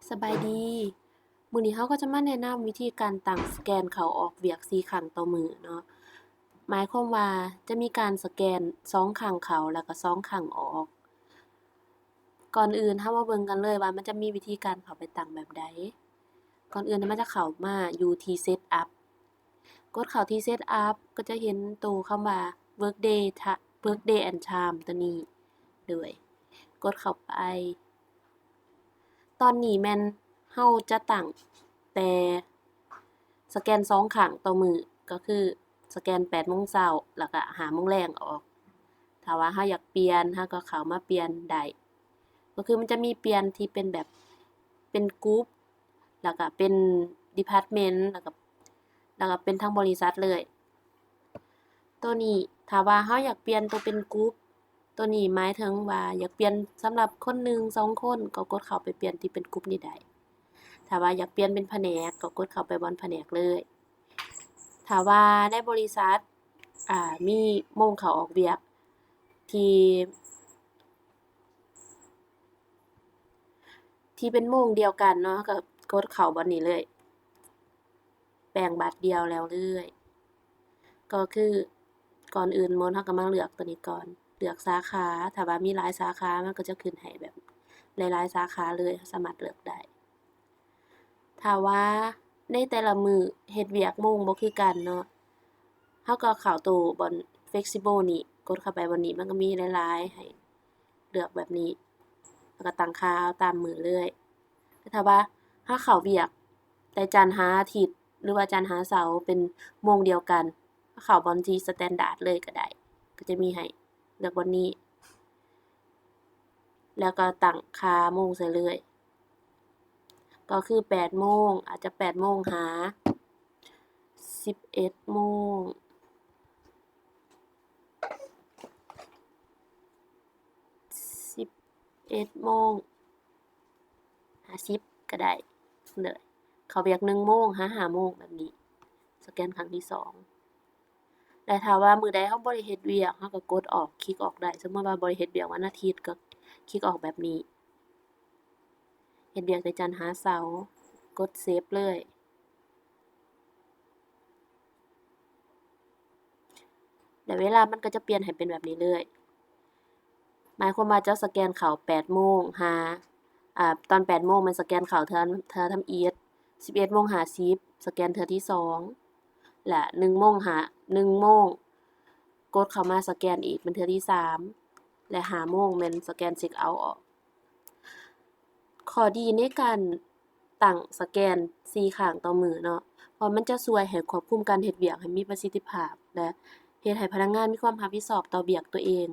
ສະບາຍດີ ມື້ນີ້ເຮົາກໍຈະມາແນະນຳວິທີການຕັ້ງສະແກນເຂົ້າອອກວຽກສີ່ຄັ້ງຕໍ່ມື້ເນາະ. ໝາຍຄວາມວ່າຈະມີການສະແກນສອງຄັ້ງເຂົ້າ ແລ້ວກໍສອງຄັ້ງອອກ. ກ່ອນອື່ນເຮົາມາເບິ່ງກັນເລີຍວ່າມັນຈະມີວິທີການເຂົ້າໄປຕັ້ງແບບໃດ. ກ່ອນອື່ນເຮົາຈະເຂົ້າມາຢູ່ທີ່ Setup ກົດເຂົ້າທີ່ Setup ກໍຈະເຫັນໂຕຄຳວ່າ Workday Ti- Workday and Time ໂຕນີ້ເລີຍ ກົດເຂົ້າໄປ. ຕອນນີ້ແມ່ນເຮົາຈະຕັ້ງແຕ່ສະແກນສອງຄັ້ງຕໍ່ມື້ ກໍຄືສະແກນແປດໂມງເຊົ້າ ແລ້ວກໍຫ້າໂມງແລງອອກ. ຖ້າວ່າເຮົາຢາກປ່ຽນ ເຮົາກໍເຂົ້າມາປ່ຽນໄດ້ ກໍຄືມັນຈະມີປ່ຽນທີ່ເປັນແບບ ເປັນກຸ່ມ ແລ້ວກໍເປັນ department ແລ້ວກໍ ແລ້ວກໍເປັນທັງບໍລິສັດເລີຍ. ໂຕນີ້ ຖ້າວ່າເຮົາຢາກປ່ຽນໂຕເປັນກຸ່ມ ໂຕນີ້ໝາຍເຖິງວ່າຢາກປ່ຽນສຳລັບຄົນໜຶ່ງສອງຄົນ ກໍກົດເຂົ້າໄປປ່ຽນທີ່ເປັນກຸ່ມນີ້ໄດ້. ຖ້າວ່າຢາກປ່ຽນເປັນພະແນກ ກໍກົດເຂົ້າໄປບ່ອນພະແນກເລີຍ. ຖ້າວ່າໃນບໍລິສັດ ອ່າ ມີໂມງເຂົ້າອອກວຽກທີ່ ທີ່ເປັນໂມງດຽວກັນເນາະ ກໍກົດເຂົ້າບ່ອນນີ້ເລີຍ ແປງບາດດຽວແລ້ວເລີຍ. ກໍຄືກ່ອນອື່ນໝົດເຮົາກໍມາເລືອກໂຕນີ້ກ່ອນ ເລືອກສາຂາ. ຖ້າວ່າມີຫຼາຍສາຂາ ມັນກໍຈະຂຶ້ນໃຫ້ແບບຫຼາຍໆສາຂາເລີຍ ເຮົາສາມາດເລືອກໄດ້. ຖ້າວ່າໃນແຕ່ລະມື້ເຮັດວຽກໂມງບໍ່ຄືກັນເນາະ ເຮົາກໍເຂົ້າໂຕບ່ອນ flexible ນີ້ ກົດເຂົ້າໄປບ່ອນນີ້ ມັນກໍມີຫຼາຍໆໃຫ້ເລືອກແບບນີ້ ແລ້ວກໍຕັ້ງຄ່າເອົາຕາມມື້ເລີຍ. ແຕ່ຖ້າວ່າເຮົາເຂົ້າວຽກແຕ່ຈັນຫາອາທິດ ຫຼືວ່າຈັນຫາເສົາເປັນໂມງດຽວກັນ ເຂົ້າບ່ອນທີ່ standard ເລີຍກໍໄດ້ ກໍຈະມີໃຫ້ເລືອກບ່ອນນີ້ ແລ້ວກໍຕັ້ງຄ່າໂມງໃສ່ເລີຍ ກໍຄືແປດໂມງ ອາດຈະແປດໂມງຫາສິບເອັດໂມງ ສິບເອັດໂມງຫ້າສິບກໍໄດ້ເລີຍ ເຂົ້າວຽກໜຶ່ງໂມງຫາຫ້າໂມງແບບນີ້ ສະແກນຄັ້ງທີສອງ. ແລະ ຖ້າວ່າມື້ໃດເຮົາບໍ່ໄດ້ເຮັດວຽກ ເຮົາກໍກົດອອກ ຄລິກອອກໄດ້. ສົມມຸດວ່າບໍ່ໄດ້ເຮັດວຽກວັນອາທິດ ກໍຄລິກອອກແບບນີ້ ເຮັດວຽກແຕ່ຈັນຫາເສົາ ກົດເຊບເລີຍ ແລະ ເວລາມັນກໍຈະປ່ຽນໃຫ້ເປັນແບບນີ້ເລີຍ. ໝາຍຄວາມວ່າເຈົ້າສະແກນເຂົ້າແປດໂມງຫາ ອາ ຕອນແປດໂມງແມ່ນສະແກນເຂົ້າເທື່ອ ເທື່ອທຳອິດ, ສິບເອັດໂມງຫ້າສິບ ສະແກນເທື່ອທີສອງ ແລະ ໜຶ່ງໂມງຫາ ໜຶ່ງໂມງ ກົດເຂົ້າມາສະແກນອີກເປັນເທື່ອທີສາມ ແລະ ຫ້າໂມງແມ່ນສະແກນເຊັກເອົາອອກ. ຂໍ້ດີໃນການ ຕັ້ງສະແກນສີ່ຄັ້ງຕໍ່ມື້ເນາະ ເພາະມັນຈະຊ່ວຍໃຫ້ຄວບຄຸມການເຮັດວຽກໃຫ້ມີປະສິດທິພາບ ແລະ ເຮັດໃຫ້ພະນັກງານມີຄວາມຮັບຜິດຊອບຕໍ່ວຽກຕົວເອງ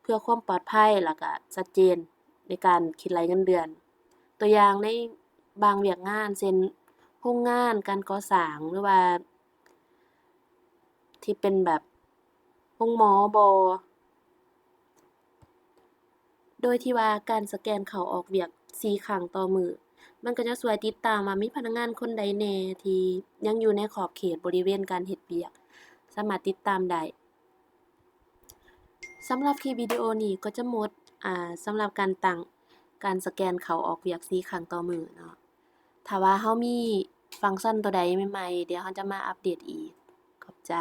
ເພື່ອຄວາມປອດໄພ ແລ້ວກະຊັດເຈນໃນການຄິດໄລ່ເງິນເດືອນ. ຕົວຢ່າງໃນບາງວຽກງານ ເຊັ່ນ ໂຮງງານ, ການກໍ່ສ້າງ ຫຼືວ່າ ທີ່ເປັນແບບໂຮງໝໍບໍ ໂດຍທີ່ວ່າການສະແກນເຂົ້າອອກວຽກສີ່ຄັ້ງຕໍ່ມື້ ມັນກໍຈະຊ່ວຍຕິດຕາມວ່າມີພະນັກງານຄົນໃດແດ່ທີ່ຍັງຢູ່ໃນຂອບເຂດບໍລິເວນການເຮັດວຽກ ສາມາດຕິດຕາມໄດ້. ສຳລັບຄລິບວິດີໂອນີ້ກໍຈະໝົດ ອາ ສຳລັບການຕັ້ງການສະແກນເຂົ້າອອກວຽກສີ່ຄັ້ງຕໍ່ມື້ເນາະ. ຖ້າວ່າເຮົາມີຟັງຊັນຕົວໃດໃໝ່ໆ ດຽວເຮົາຈະມາອັບເດດອີກ. ຂອບໃຈ.